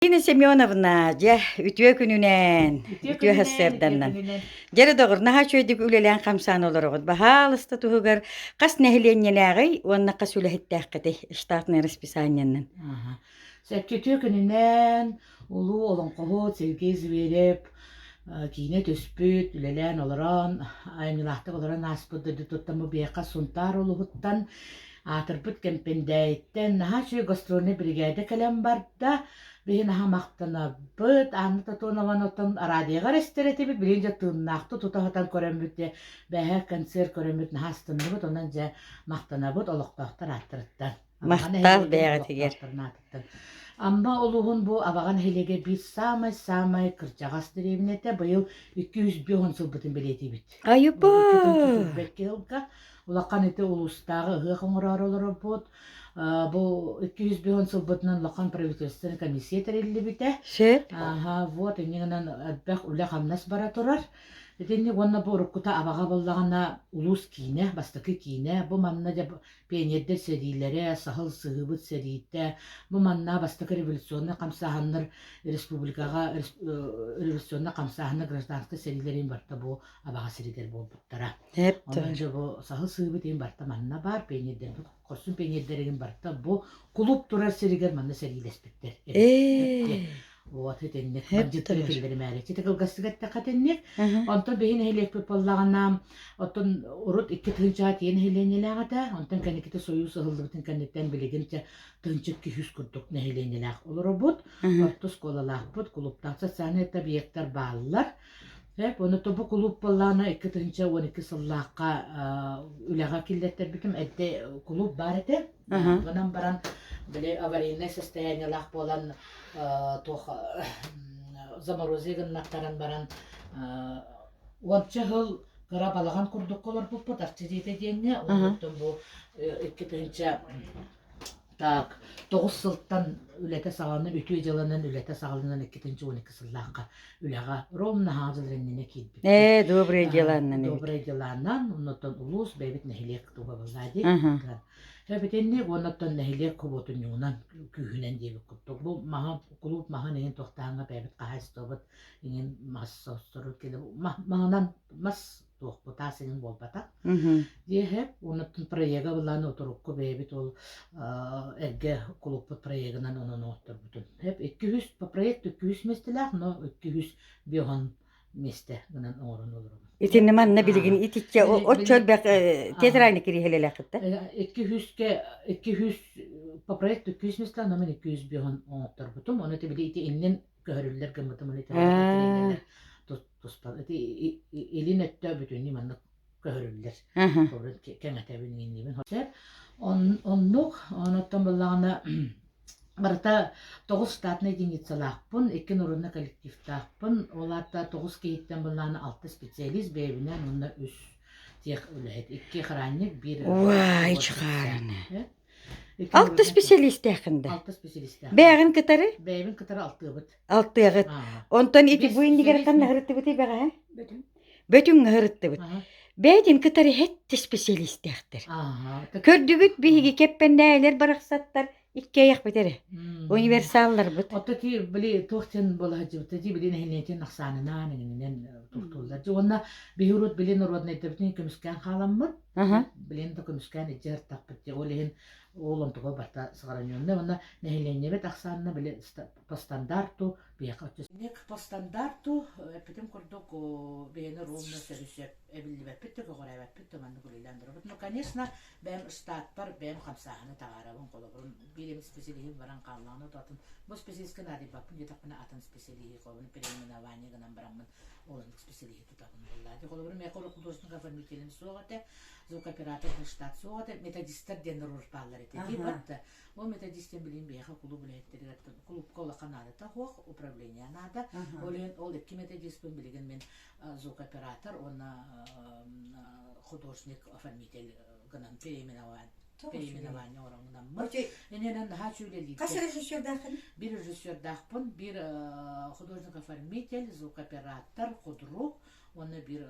Нина Семеновна, дьэ, үтүө күнүнэн, Үтүө үтүө күнүнэн, үтүө сарсыарданнан. күнүнэн. Дьэ доҕор, наһаа үчүгэйдик үлэлээн хамсаан олороҕут. Баһаалыста туһугар хас нэһилиэнньэлээҕий уонна хас үлэһиттээххитий штатнай расписаниенан? Аха. Сөп үтүө күнүнэн улуу олоҥхоһут Сергей Зверев э, киинэ түспүт, үлэлээн олорон, айымньылаахтык олорон ааспыт дойдутуттан бу биһиэхэ Сунтаар улууһуттан аатырбыт Кэмпэндээйиттэн наһаа үчүгэй гастрольнай биригээдэ кэлэн барда. Биһи наһаа махтанабыт. Анна Тотонованы оттон араадыйаҕа эрэ истэр этибит. Билигин дьэ тыыннаахтык тута сытан көрөммүт дьэ бэһэ концерт көрөммүт наһаа астынныбыт. Онон дьэ махтанабыт олохтоохтор ааттарыттан. Абаҕа Махтал нэһилиэгин бэйэҕитигэр. олохтоохторун аатыттан. Амма улууһун бу Абаҕа нэһилиэгэ биир саамай-саамай кырдьаҕас дэриэбинэтэ. Быйыл 250 сылбытын бэлиэтиибит. Айыпа! 222 сылга улахан ити улуустааҕы ыһыах оҥороору олоробут. Бу 250 сылбытынан улахан правительственнай комиссия тэриллибитэ. Сөп. Аха, вот инньэ гынан элбэх үлэ-хамнас бара турар. Итинник уонна бу уруккута Абаҕа буоллаҕына улуус киинэ, бастакы киинэ. Бу манна дьэ пионердар сэриилэрэ, саһыл сыһыыбыт сэриитэ, бу манна бастакы революционнай хамсааһыннар республикаҕа революционнай хамсааһыннар гражданскай сэриилэрин барыта бу Абаҕа сиригэр буолбуттара. Онон дьэ бу саһыл сыһыыбыт иһин барыта манна баар, пионердэрбит хорсун пионердэригин барыта бу кулууп турар сиригэр манна сэриилэспиттэр эбит. Вот итинник бандьыттары киллэримээри. Ити кылгастык эттэххэ итинник. Онтон биһи нэһилиэкпит буоллаҕына, оттон урут 2 тыһыынчаҕа тиийэн нэһилиэнньэлээх этэ. Онтон кэнникити Союз ыһыллыбытын кэнниттэн билигин 1200 курдук нэһилиэнньэлээх олоробут. Орто оскуолалаахпыт, кулууптаах социальнай объектар бааллар. Сөп, ону тобу кулууп буоллаҕына 2012 сыллаахха үлэҕэ киллэртэрбитим. Эрдэ кулууп баар этэ. Гынан баран, били аварийнай состояниелаах буолан туох заморозия гыннаттаран баран уонча сыл кыра балаҕан курдукка олорбуппут Арчы дьиэтэ диэҥҥэ. Онтон бу 2000 Так, 9 сылтан үлэтэ саҕаланан, үтүө дьыаланан үлэтэ саҕаланан 2012 сыллаахха үлэҕэ ровно хаҥас дьыл иннинэ киирбиппит. Ээ, доброе деланнан эбит. Доброе деланан, оннуттан улуус, бэйэбит нэһилиэк туга буолла дии. Эбитинник, оннуттан нэһилиэк хобуотунньугунан күүһүнэн диэбит курдук. Бу маһы, кулууп маһын иһин туохтааҥҥа бэйэбит хаһаайыстыбабыт иҥин мас сору маһынан мас туох таас иҥин буолбатах. Диэһэ, оннуттан проега былаан отурукку бэйэбит ол эргэ кулуппут проегынан онон оҥотторбутун. Хэп 200 по проекту 200 миэстэлээх, но 250 миэстэ гынан оҥорон олоробун. Итинни манна билигин итиччэ оччо элбэх театральный кириэһилэлээххит да? 200-ке 200 по проекту 200 миэстэлээх, но мен 250 оҥотторбутум. Ону били ити иннин көһөрүллэр гыммытым, ити туспа ити илин өттө бүтүннүү маннык көһөрүллэр. Холобур кэҥэтэбин иҥиннибин. Оннук, онуттан буллаҕына барыта 9 штатнай единицалаахпын, икки народнай коллективтаахпын, ол аата 9 киһиттэн буллаҕына алта специалист бэйэбинэн уонна үс тех үлэһит, икки охранник, биир Уай, чыхаараны. Алта специалистээххин да? Алта специалистаах. Бэйэҕин кытары? Бэйэбин кытары алтыабыт. Алтыаҕыт. Онтон ити бу иннигэр ханна ыһырыттыбытый бэҕэһээ? Бөтүҥ. Бөтүҥ ыһырыттыбыт. Бэйэтин кытары һэтти специалистээхтэр. Көрдүгүт биһиги кэппэннээлэр барахсаттар иккиэйэхпит эрэ. Универсалларбыт. Отто ти били туох диэн буола сылдьыбыта дии били нэһилиэнньэтин ахсаанынаан иҥининэн туохтууллар. Уонна биһи урут били народнайдарбытын көмүскээн хааламмыт. Билин да көмүскээн илдьэ сыртахпыт дии. Ол иһин ол онтуга барта сохраненный уонна нэһилиэнньэбит ахсаанна били по стандарту биһиэхэ по стандарту эппитим курдук биһини ровно сөрү-сөп эбиллибэппит да көҕүрээбэппит да маннык үлэлээн турабыт. Ну, конечно, бэйэм штатпар бэйэм хамсааһыны таҕаарабын холобурун биир эмит специалиһим баран хааллаҕына атын бу специалистка наадыйбаппын диэтэхпинэ атын специалиһи холобурун переименование гынан бараммын ол оннук специалиһи тутабын буоллаа. Холобур миэхэ художник оформителем суох этэ, звукооператор штат суох этэ, методистар диэн норуот бааллар этэ. Дии барда. Ол методистен билин биһиэхэ кулууп үлэһиттэригэр кулуупка улахан наадата суох, управление наада. Ол иһин ол икки методиспын билигин мин звукооператор уонна художник оформитель гынан переименовать. Переименование оҥороммут. Иннинэн наһаа үчүгэй Хас режиссердааххын? Биир режиссердаахпын, биир художник-оформитель, звукооператор, худрук, уонна биир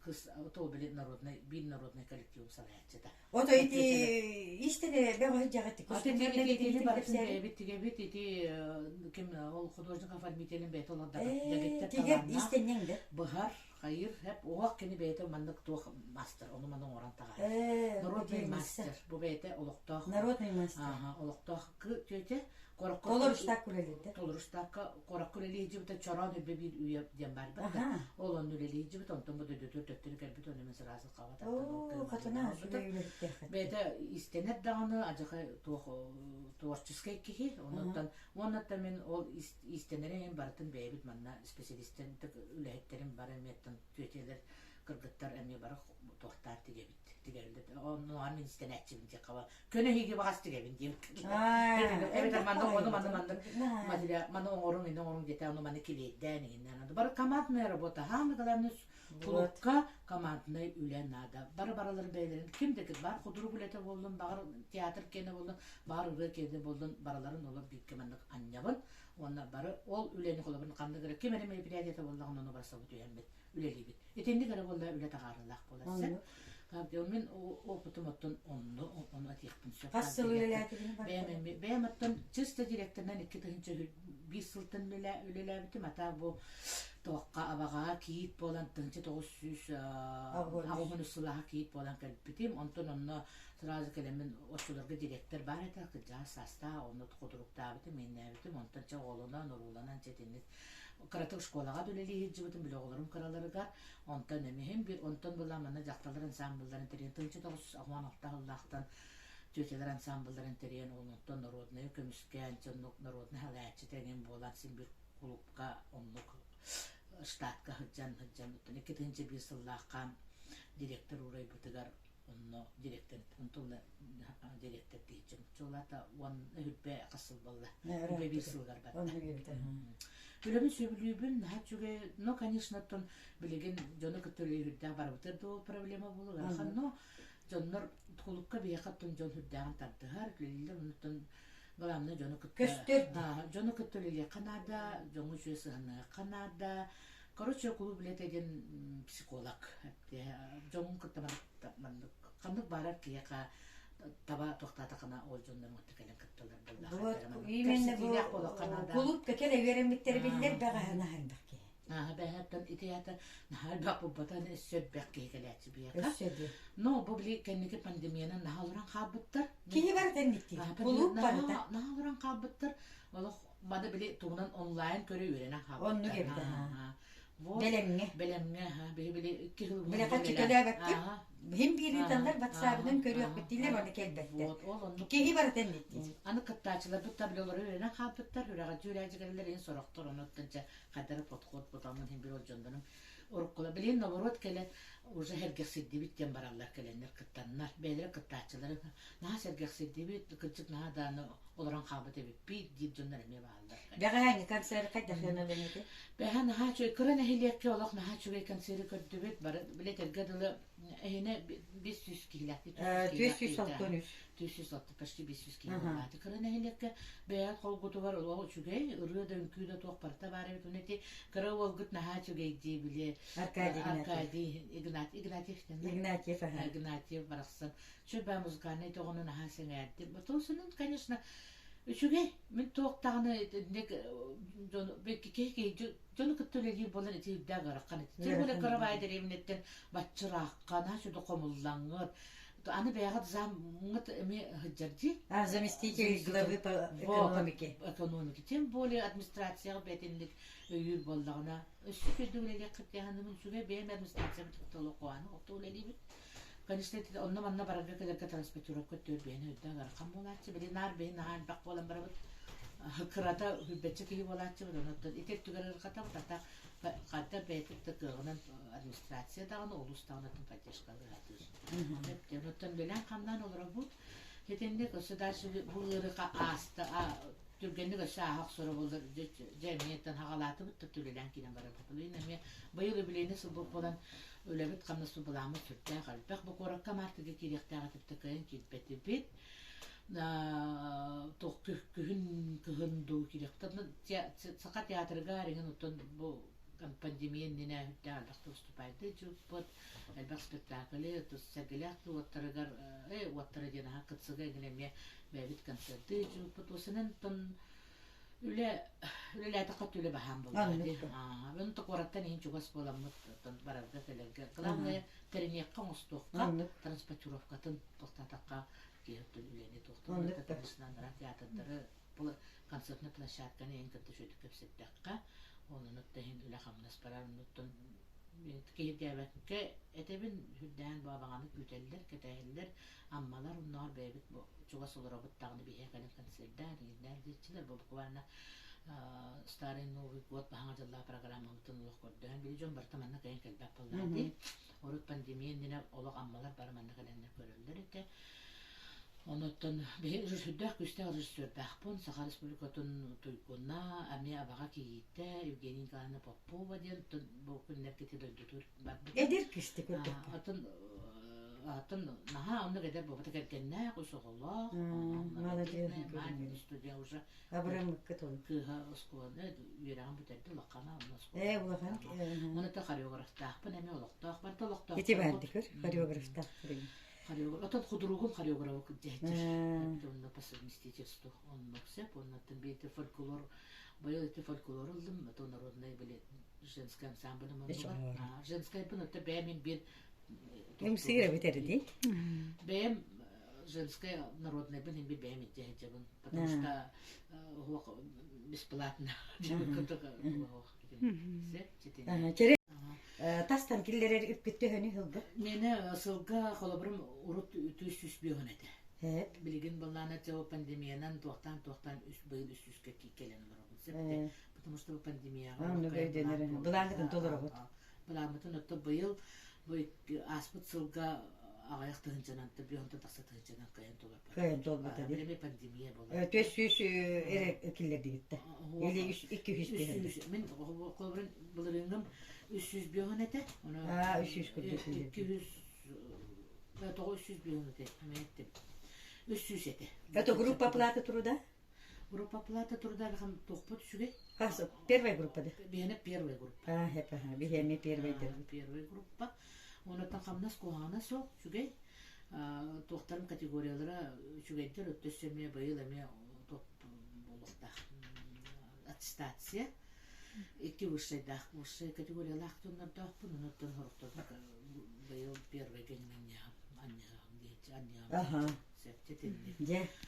кыс то били народный биир народный коллектив салайааччыта. Ото ити истене бөҕө дьаҕыт Ити барытын бэйэбит тигэбит ити ким ол художник оформителин бэйэтэ олордо дэгиттэр истеннең да быһар хайыр хэп уох кини бэйэтэ маннык туох мастер ону маны оҥорон таҕаар народный мастер бу бэйэтэ олохтоох народный мастер олохтоох тетя Толору штакка үлэлиирдэ. Толору штакка куоракка үлэлии сылдьыбыта Чороон үрбэ биир үйэ диэн баар да. Ол онно үлэлии сылдьыбыт, онтон бу дойдутугар төттөрү кэлбит, ону мин сразу хаба Оо, хотуна үчүгэй үлэһиттээх. Бэйэтэ истэнэр даҕаны адьаха туох творческай киһи, онуттан уоннаттан мин ол истэнэрин барытын бэйэбит манна специалистен үлэһиттэрим бары эмиэттэн түөтэлэр кыргыттар эмиэ бары туохтаан тигэбит тигэллэр оннугар мин истэнээччибин диэххэ көнө иһиги баҕас тигэбин диэн эбэтэр манна ону манна маннык маны оҥоруҥ ини оҥоруҥ диэтэ ону маны килиэйдээн иһиннэн бары командная работа хаама главное кулукка команднай үлэ наада бары баралар бэйэлэрин ким да бар худрук үлэтэ буоллун баҕар театр киэнэ буоллун баҕар ырыа киэнэ буоллун бараларын олор бииргэ маннык анньабын уонна бары ол үлэни холобурун ханнык эрэ ким эрэ мероприятиета буоллаҕына ону барсабыт түһэммит үлэлиибит. Итинник эрэ буолла үлэ таһаарыылаах буолар сөп. Мин опытым оттон онно ону этиэхпин сөп. Хас сыл үлэлээтигин Бэйэм бэйэм оттон чисто директорынан 2001 сылтан үлэлээбитим. Ата бу туохха абаҕаҕа кийиит буолан 1983 сылааха кийиит буолан кэлбитим. Онтон онно сразу кэлэммин оччолорго директор баар этэ, кырдьаҕас саастаах, онно кутуруктаабытым, иэннээбитим. Онтон чэ оҕолонон, урууланан чэ итинник кыратык школаҕа да үлэлии сылдьыбытым, били оҕолорум кыраларыгар. Онтон эмиһим бир, онтон была манна дьахталлар ансаамбылларын тэрийэн, 1996 сыллаахтан тетялар ансаамбылларын тэрийэн, ол онтон народнайы көмүскээн, соннук народнай халааччыта эҥин буолан син бир кулуупка оннук штатка сылдьан сылдьан, оттон 2001 сыллаахха директор уурайбытыгар онно директор онтон директор диэччим чулата уон үрбэ хас сыл буолла үрбэ биир сылыгар барда үлэбин сөбүлүүбүн наһаа үчүгэй но конечно оттон билигин дьону кытта үлэлиирдээх барыбытыгар да ол проблема буолуо ыарахан но дьоннор кулукка биһиэхэ оттон дьон сүрдээҕин тардыһар үлэлииллэр оннуттан главное дьону кытта көстөр дьону кытта үлэлиэххэ наада дьоҥҥо үчүгэй сыһыаннаһыахха наада короче кулууп үлэтэ диэн психолог дьоҥҥун кытта маннык ханнык баарар киһиэхэ таба туохтаатахына ол дьоннорун кытта кэлэн кытталлар Вот именно бу кулуупка кэлэ үөрэммиттэрэ биллэр бэҕэһэн аһарбах киһи. Ааһа бэһэттэн ити аата наһаа элбэх булбатан өссө элбэх киһи кэлээччи биһиэхэ. Өссө диэ. Но бу били кэнники пандемиянан наһаа олорон хаалбыттар. Киһи барыта инниктиир. Кулууп барыта. Наһаа олорон хаалбыттар. Олох маны били тугунан онлайн көрө үөрэнэн хаалбыттар. Оннук эбит. Бэлэмҥэ. Бэлэмҥэ, биһи били икки сыл Били хаччы төлөөбөккүт. Бихим биир ыыталлар батсаабынан көрүөхпүт дииллэр уонна кэлбэттэр. Киһи барыта инниктиир. Аны кыттааччыларбыт да били олору үөрэнэн хаалбыттар, үрэҕэлдьи үрээдьигэлэр иһин сорохтор онуттан дьэ хайдары подход бутаммын иһин били ол дьоннорум уруккула билигин наоборот кэлэн уже сэргэхсийдибит диэн бараллар кэлэннэр кыттаннар бэйэлэрэ кыттааччылары наһаа сэргэхсийдибит кырдьык наһаа дааны олорон хаалбыт эбиппит диир дьоннор эмиэ бааллар. Бэҕэһээҥҥи концерт хайдах сыаналаныыты? Бэҕэһээ наһаа үчүгэй, кыра нэһилиэккэ олох наһаа үчүгэй концеры көрдүбүт. Бары билэтэргэ дылы эһинэ 500 киһилээхтик. 463. 406, почти 500 киһи буолааты. Кыра нэһилиэккэ бэйэҕит холгутугар олох үчүгэй, ырыа да үҥкүү да туох барыта баар эбит. Уонна ити кыра уолгут наһаа үчүгэй дии били Аркадий Игнатьев. Аркадий Игнатьев Игнатьев, аха. Игнатьев барахсан. Сүрбэ музыкальнай тоҕону наһаа сэҥээрдим. Тосунун, конечно, Үчүгэй, мин туох даҕаны итинник дьону киһи дьону кытта үлэлиир буолан ити үрдээх ыарахан ити. Тем более Ыарахан кыра дэриэбинэттэн баччыраахха наһаа сүдү хомуллаҥҥыт. Аны бэйэҕит замҥыт эмиэ сылдьар дии. А, заместитель главы по экономике. Экономики. Тем более администрацияҕа бэйэтинник өйүүр буоллаҕына өссө күндү үлэлиэххит диэханымын үчүгэй бэйэм администрациябыт кытта олох охто үлэлиибит. Конечно, онно-манна барарга кэлэргэ транспортировка төрбүһэн өйдөөн ыарахан буолааччы. Били наар биһи наһаа элбэх буолан барабыт. Кырата үрбэччэ киһи буолааччыбыт. Онон ити өттүгэр ыарахатабыт. Ата ханта бэйэтин да кыаҕынан администрация даҕаны, улуус даҕаны поддержкалыы сатыыр. Оттон үлэлээн-хамнаан олоробут. Итинник государство бу ыарыыга ааста. Түргэнник өссө ааһа охсоро буоллар, дьэ эмиэ хаҕалаатыбыт да үлэлээн киирэн барарбыт. Билигин эмиэ быйыл үбүлүөйнэй сылбыт буолан үлэбит хамнаспыт былааммыт сүрдээх элбэх. Бу куоракка маартыга киириэхтээх этибит да кыайан киирбэтибит. Туох күһүн кыһын дуу киириэхпит. Саха театрыгар иҥин оттон бу пандемия иннинэ үрдээх элбэх выступайды дьыппыт, элбэх спектакли, сэргэлээх уоттарыгар уоттара диэн аха кытсыга иҥин эмиэ бэйэбит концерты дьыппыт. Осынан оттон үлэ үлэлээтэххэ үлэ баһаам буоллаҕа дии. Онто куораттан иһин чугас буоламмыт оттон барарга кэлэргэ. Главное тэриниэххэ оҥостуохха, транспортировкатын тохтоотоххо киһи оттон үлэни туохтан конечно театрдары концертный площадканы иһин кытта үчүгэйдик кэпсэттэххэ, онон оттон иһин үлэ-хамнас барар, оннуттан киһиргээбэккэ этэбин, үрдээн бабаҕаны күүтэллэр, кэтэһэллэр, Аммалар оннооҕор бэйэбит бу чугас олоробут даҕаны биһиэхэ кэлэн концердаан, иҥиннээн диэччилэр, бу буквально Старый Новый год баһаҥа дьыллаах программабытын олох көрдөһөн, били дьон барыта манна кэлэн кэлбэт буоллаҕа дии. Урут пандемия иннинэ олох Аммалар бары манна кэлэннэр көрөллөр этэ. Онуттан биһи сүрдээх күүстээх режиссердаахпын, Саха Республикатын туйгуна, эмиэ Абаҕа кийиитэ Евгения Николаевна Попова диэн бу күннэргэ ити дойдутугар барбыта. Эдэр кисти көрдөххө. Атын атын наһаа оннук эдэр буолбата кэргэннээх, үс оҕолоох, Молодец. студия уже Абыраммыккыт ол. Кыыһа оскуоланы үөрэҕин бүтэрдэ, улахана онно Ээ, улахан. Оны хореографтаахпын эмиэ олохтоох, барыта олохтоох. Ити баарды көр, хореографтаах. Хореограф, отон худругум хореографы кырдьаһыччар. Онно по совместительству оннук сөп, оннуттан биирде фольклор, быйыл ити фольклор ыллым, это народный были женская ансамбль оннугар. Женская бын это бэйэм биир Ымсыыра бүтэрди. Бэйэм женская народная бын би бэйэм иддьэһэдьэбин, потому что бесплатно. Чэрэ тастан киллэрэр үпкүт төһөнү сылга? Миэнэ сылга холобурум урут үтүс сүүс биэһүн этэ. Билигин былаана пандемиянан туохтаан-туохтаан үс быйыл үс сүүскэ кэлэн олоробун. Сөп потому что пандемияҕа Былааҥҥытын толороҕут. Былааммытын отто быйыл бу ааспыт сылга аҕыйах тыһыынчанан биэһүнтэн тахса тыһыынчанан кыайан толорбот. Кыайан толбута дии. Билими пандемия буолар. 400 эрэ киллэрдигит да. Или 200 Мин холобурун былырыыҥҥым 300 биэһүн этэ. Аа, 300 курдук. 200 тоҕо 300 биэһүн этэ. Мен эттим. 300 этэ. Это группа оплаты труда? Группа оплаты труда туохпут үчүгэй? Первая группа да? Биһиэнэ первая группа. А, биһиэмэ первый Первая группа. Онотон хамнас куһаҕана суох, үчүгэй. Туохтарын категориялара үчүгэйдэр, өттөссө эмиэ быйыл эмиэ топ буолуохтаах. Аттестация. Икки высшайдаах, высшай категориялаах дьоннордоохпун, онуттан сорохторун быйыл первый кэннин анньаһам, анньаһам, Аха. Сөп, Дьэ.